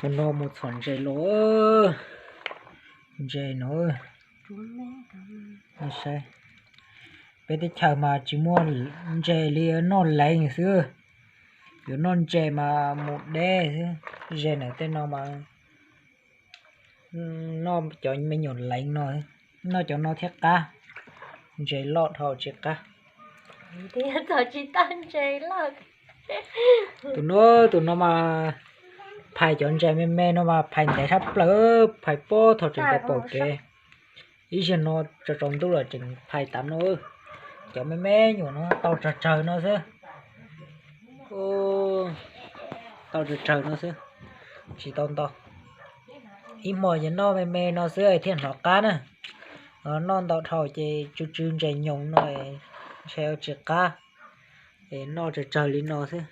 No mus txhom ntses los, ntses no, saib, peb teb chaws mas tsis muaj ntses li, noj leev xwb. Yuav noj ntses mas mus deb xwb. Ze ntawm tej no mas noj cov me nyuam leev no, noj cov no thiaj qab. Ntses loj dhau tsis qab. Tus no, tus no mas phais cov ntses me me no mas phais ntev tshaj plaws, phais pob thaum tseem tau pom kev. Ib zaug no tsaus tsaus ntuj los tseem phais tas no. Cov me me nyuam no tau tsawg tsawg no xwb. Tau tsawg tsawg no xwb, tsis tau ntau. Ib hmo ces noj me me no xwb thiaj hnov qab na. Noj ntau dhau ces tsw tsw ntses nyoos no, ntshe tsis qab. Es noj tsawg tsawg li no xwb.